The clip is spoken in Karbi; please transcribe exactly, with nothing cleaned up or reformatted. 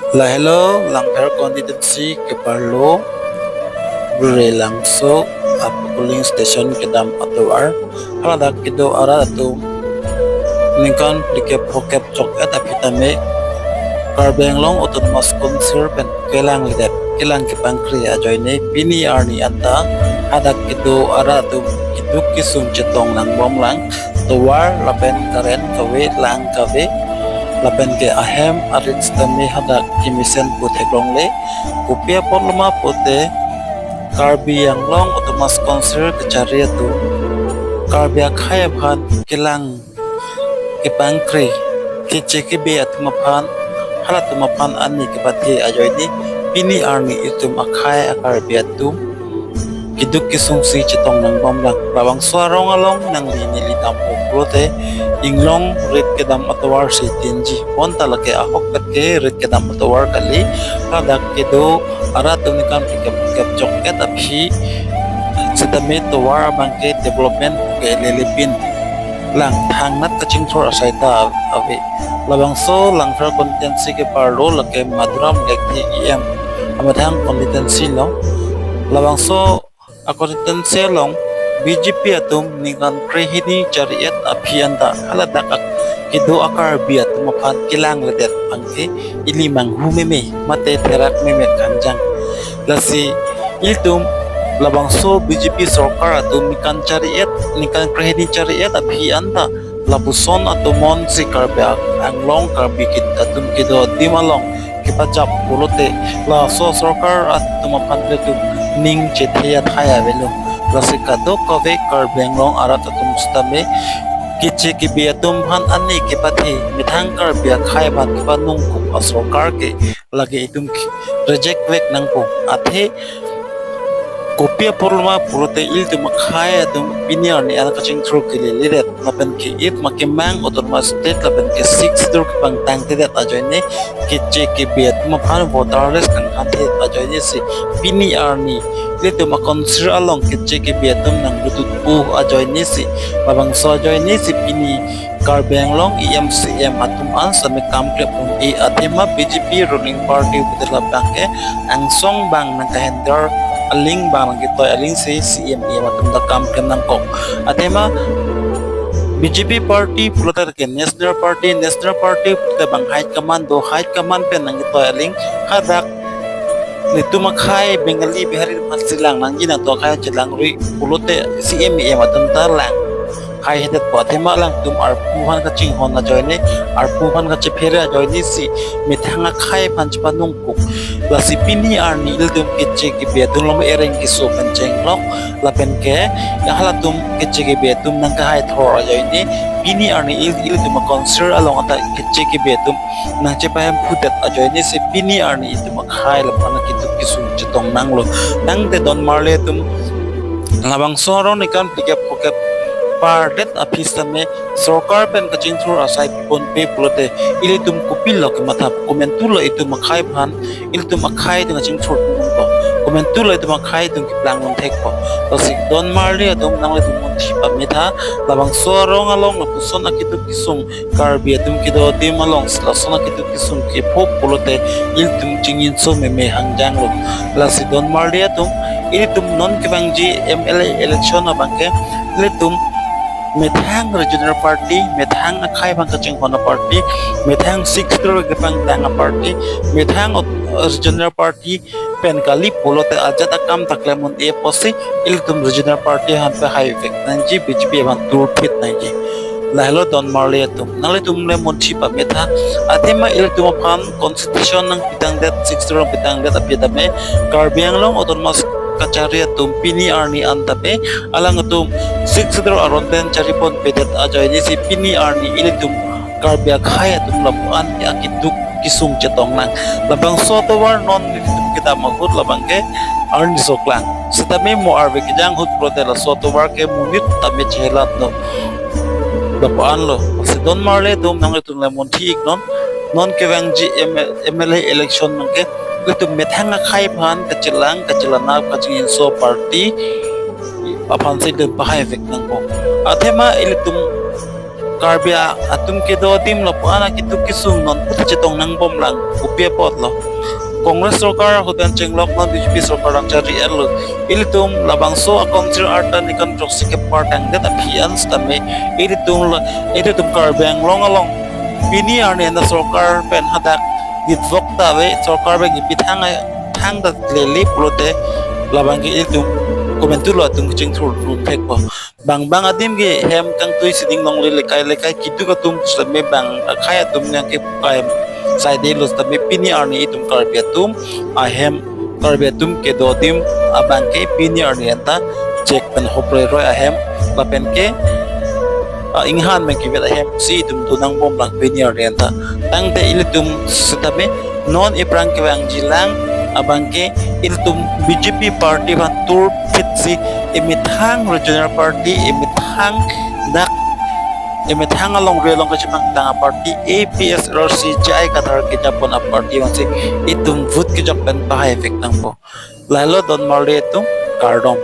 Lahelo Langpher constituency keparlo Bure Langso a polling station kedam atovar, haladak kedo arat atum ningkan phlikep phokep chok-et aphi tame Karbi Anglong Autonomous Council pen kelangledet, kelang kepangkri ajoine pini arni anta hadak kedo arat atum keduk kesung chetong nangbomlang. Tovar lapen current kave, lang kave, lapen ke ahem arit sitame hadak kemesen pu theklongle. Kopi apot loma pute Karbi Anglong Autonomous Council kachari atum Karbi akhei aphan kelang kepangkri, keche kebe atum aphan, halatum aphan ani kepathe ajoine pini arni itum akhei a-Karbi atum keduk kesungsi chetong nangbomlang. Labangso arong along nangli neli dampo pulote inglong rit kedam atovar si tinji. Bonta lake ahokpet ke rit kedam atovar kali. Ladak kedo arat atum ningkan phlikep phokep chok-et aphi sitame tovar abangke development ke lelepin lang thangnat kachingthur asai ta ave. Labangso Langpher constituency keparlo lake Madhuram Lekthe E M amethang constituency lo. Labangso a-constituency along B J P atum ningkan krehini chari-et aphi anta haladak ak-, kedo a-Karbi atum aphan kelangledet abangke ili manghu meme mate therak meme kangjang. Lasi ilitum labangso B J P sorkar atum ningkan chari-et, ningkan krehini chari-et aphi anta lapuson atomon si Karbi Anglong Karbi kit atum kedo adim along kepajap pulote laso sorkar atum aphan ilitum ning chethe athai avelo. Lasi kadokave Karbi Anglong arat atum sitame keche kebe atum aphan ani kepathe, methang Karbi akhei aphan kepanongkok asorkar ke lake itum reject vek nangpo. Athe kopi apot loma pulote ilitum akhei atum pini arni an kachingthur kelelepet lapen ke it ma kemang autonomous state lapen ke Sixth Schedule kepangtangtedet ajoine keche kebe atum aphan voter list kangkhanthedet ajoine si pini arni ilitum a-constituency along keche kebe atum nanglutupo ajoine si, labangso ajoine si pini Karbi Anglong E M C E M atum an sitame kam klem un-e athema B J P ruling party pute labangke angsong bang nangkahender aling bang nangketoi aling si C E M E M atum ta kam klem nangkok. Athema B J P party pulote ke national party, national party pulote bang high command do, high command pen nangketoi aling hadak netum akhei Bengali Bihari aphan si lang nangji nangtum akhei chelangrui pulote C E M E M atum ta lang haihedet po. Athema alangtum arpu aphan kachinghon ajoine, arpu aphan kachephere ajoine si methang akhei aphan chepanongkok. Lasi pini arni ilitum keche kebe atum lom ereng keso pen chenglok lapen ke halatum keche kebe atum nangkahai thor ajoine pini arni il-, ilitum a-constituency along anta keche kebe atum nangchepahemphudet ajoine si pini arni itum akhei lapu-an keduk kesung chetong nanglo. Tangte don marli atum labangso arong ningkan phlikep phokep pardet aphi sitame sorkar pen kachingthur asai ponpe pulote ilitum kopilo kematha, komantulo itum akhei aphan, ilitum akhei atum kachingthur ponpo, komantulo itum akhei atum keplang ponthekpo. Lasi don marli atum nanglitum munthi pametha, labangso arong along lapuson akeduk kesung Karbi atum kedo adim along si lason akeduk kesung kepho pulote ilitum chingjinso meme hangjanglo. Lasi don marli atum, ilitum non kevangji M L A election abangke ilitum methang regional party, methang akhei aphan kachinghon a-party, methang Sixth Schedule kepangtang a-party, methang ot-, regional party pen kali pulote ajat akam ta klem un-e pusi ilitum regional party aphan pahai vek nangji, B J P aphan turphit nangji. Lahelo don marli atum, nanglitum le munthi pametha. Athema ilitum aphan constitution nangpitangdet, Sixth Schedule nangpitangdet aphi tame Karbi Anglong Autonomous kachari atum pini arni an tame alangtum Sixth Schedule aron pen chari ponpedet ajoine si pini arni ilitum Karbi akhei atum lapu-an akeduk kesung chetong nang. Labangso atovar non nelitum kedam ahut labangke arni soklang. Sitame mo arve kejang ahut pulote laso atovar ke monit tame chehelatlo. Lapu-anlo. Si don marli atum nanglitum le munthi iknon. Non kevangji M-, M L A election abangke ilitum methang akhei aphan kachelang, kachelanap, kachingjinso party aphan si ilitum pahai vek nangpo. Athema ilitum Karbi atum kedo adim lapu-an akitu kesung non puta chetong nangbomlang, kopi apotlo. Congress sorkar ahut pen chenglok non B J P sorkar dang chari-etlo. Ilitum labangso a-council arta ningkan throksi kepar tangdet aphi an setame ilitum la, ilitum Karbi Anglong along pini arni anta sorkar pen hadak ditvok ta ave, sorkar pen kipithang thangta lele pulote labang ke ilitum komantulo atum kachingthur thur thekpo. Bang bang adim ke hem kangtui sining longle lekai lekai kitu atum setame bang akhei atum nangkepukai saidelo setame pini arni itum Karbi atum ahem, Karbi atum kedo adim abang ke pini arni anta chek pen hoproi roi ahem lapen ke, ah, inghan pen kivet ahem si itum do nangbomlang pini arni anta. Tangte ilitum setame non iphrang kevangjilang abang ke ilitum B J P party aphan turphitsi emethang regional party, emethang dak, emethang alongri along kachepangtang a-party A P H L C J I Kathar kejapon a-party aphansi itum vote kejok pen pahai vek nangpo. Lahelo don marli atum, kardom.